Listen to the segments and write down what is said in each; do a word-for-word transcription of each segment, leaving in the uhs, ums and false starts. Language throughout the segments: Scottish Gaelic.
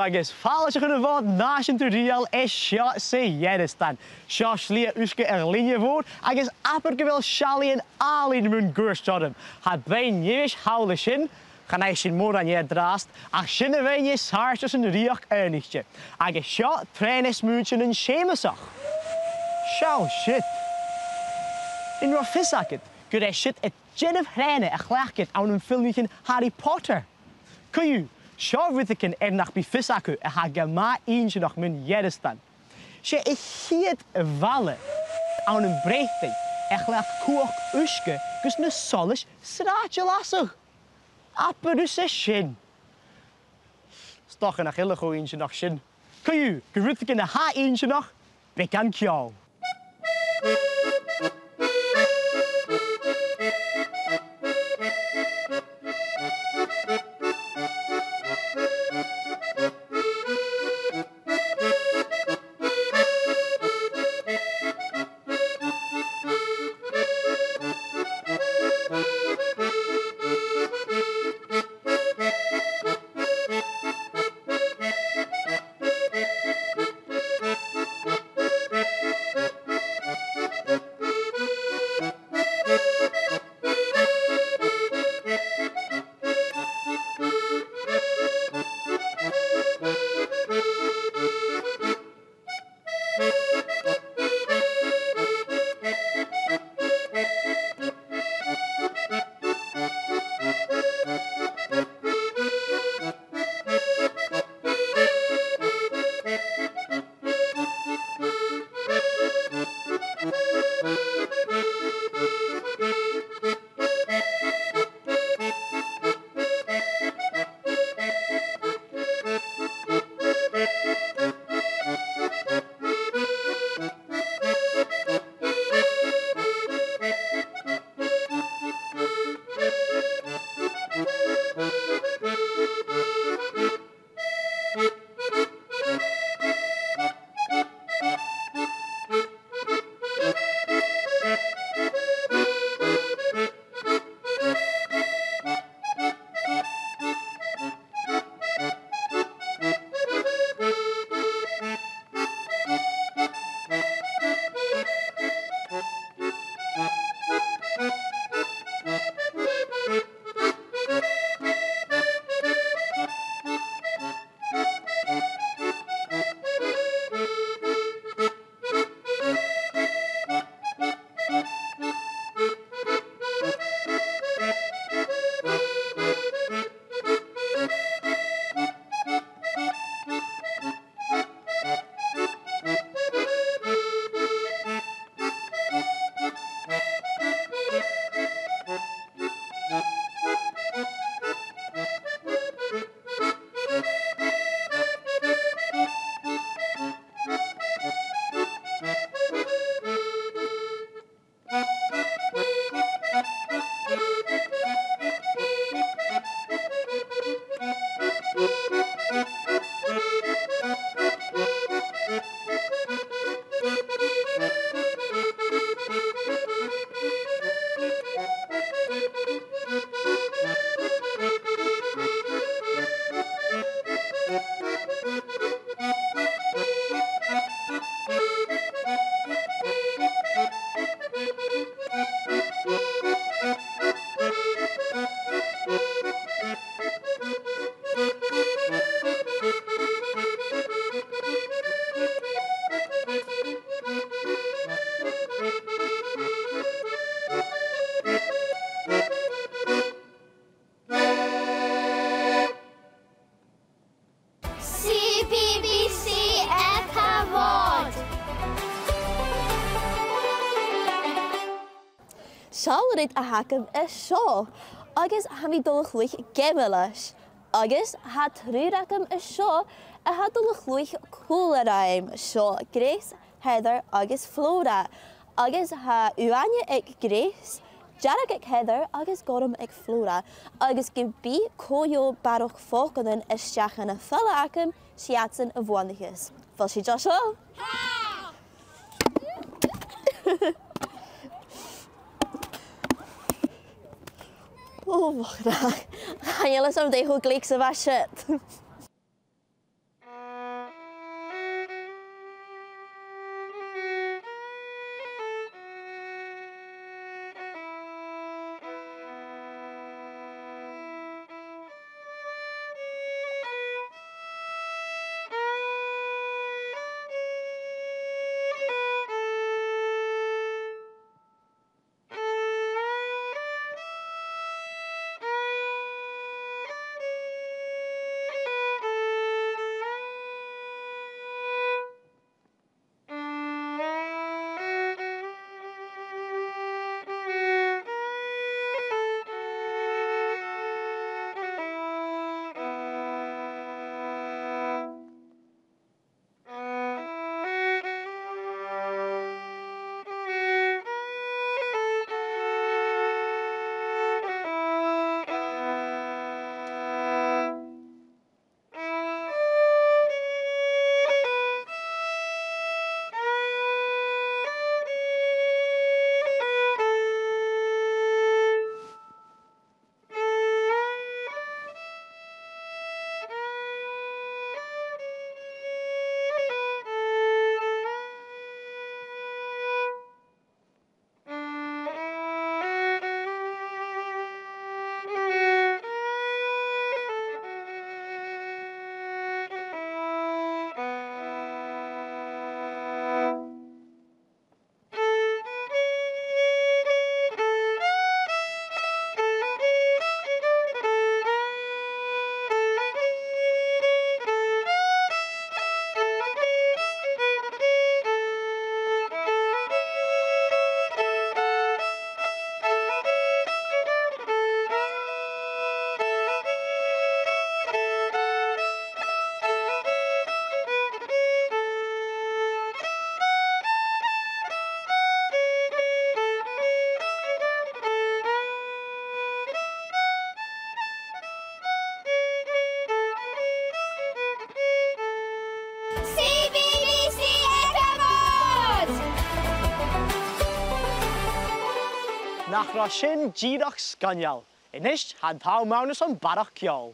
Agus fàilte chun a' Mhòd Nàiseanta Rìoghail an seo sa Ghearasdan. Seo slighe uisge a' Ghlinne Mhòir agus abair gu bheil seallaidhean àlainn mun cuairt orm. Tha Beinn Neimheis thall an sin, chan fhaigh sinn mòran air an-dràsta, ach sin a' bheinn as àirde san Rìoghachd Aonaichte. Agus seo trèana smuaintean an Seumasach. Seall siud. An robh fios agad gur e siud an t-aon thrèana a chleachd iad ann am filmichean Harry Potter? Co-dhiù, seo rudeigin air nach bi fios agaibh a tha gu math inntinneach mun Ghearasdan. 'S e a' chiad bhaile ann am Breatainn a chleachd cumhachd uisge gus na solais sràid a lasadh. Abair thusa sin. 'S dòcha nach eil e cho inntinneach sin. Co-dhiù, gu rudeigin a tha inntinneach, beagan ceòl. C B B C aig a' Mhòd. Seall an rud a th' agam an seo, agus tha mi a' dol a chluich geama leis. Agus tha triùir agam an seo a tha a' dol a chluich còmhla rium. Seo Grace, Heather agus Flora. Agus tha uaine aig Grace, dearg aig Heather agus gorm aig Flora. Agus ge bith cò dheagh bharrachd fògannan a-steach dhan a' pheile agam, 's iadsan a bhuannaicheas. A bheil sibh deònach seo? Ò, mo chreach. Chan eil fhios agam dè cho glic 's a bha siud. Nach robh sin dìreach sgoinneil? A-nis, tha an t-àm ann airson barrachd ceòl.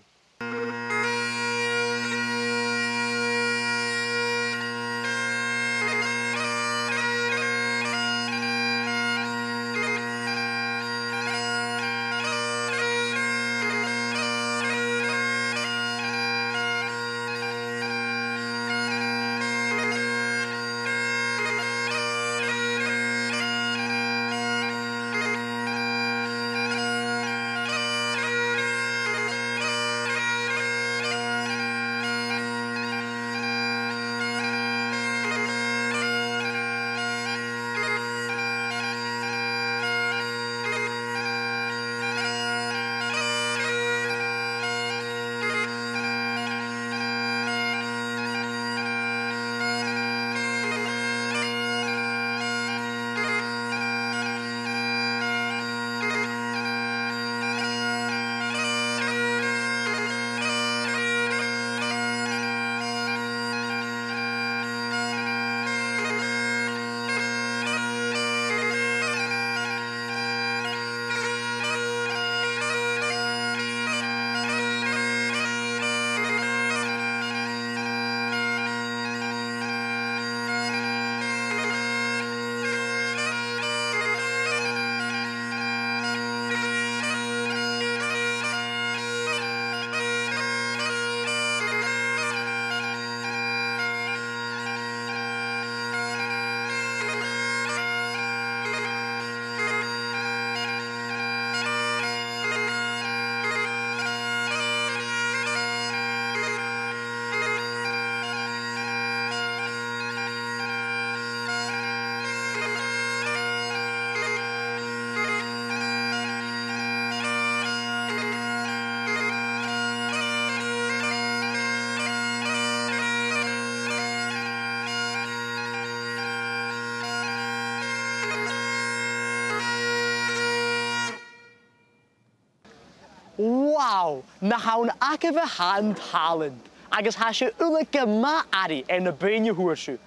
Wow! Nach ann agaibh a tha an tàlant, agus tha sibh uile gu math airidh air na beathaichean a fhuair sibh.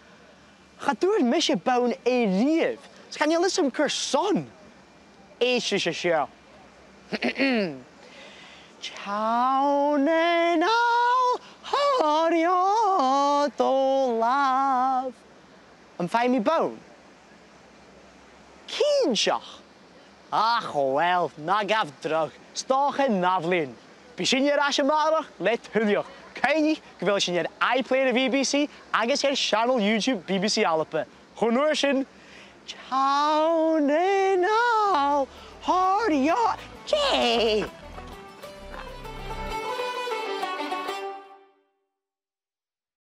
Cha d' fhuair mise bonn a-riamh, 's chan eil fhios agam carson. Èistibh ri seo. Teann a-nall, thoir dhomh do làmh. Am faigh mi bonn? Cinnteach! Ach uill, na gabh dragh, 's dòcha an ath-bhliadhna. Bidh sinne air ais a-màireach le tuilleadh. Cuimhnich gu bheil sinn air iPlayer a' B B C agus air seanail YouTube B B C Alba. Chun uair sin, teann a-nall, thoir dhomh, yay!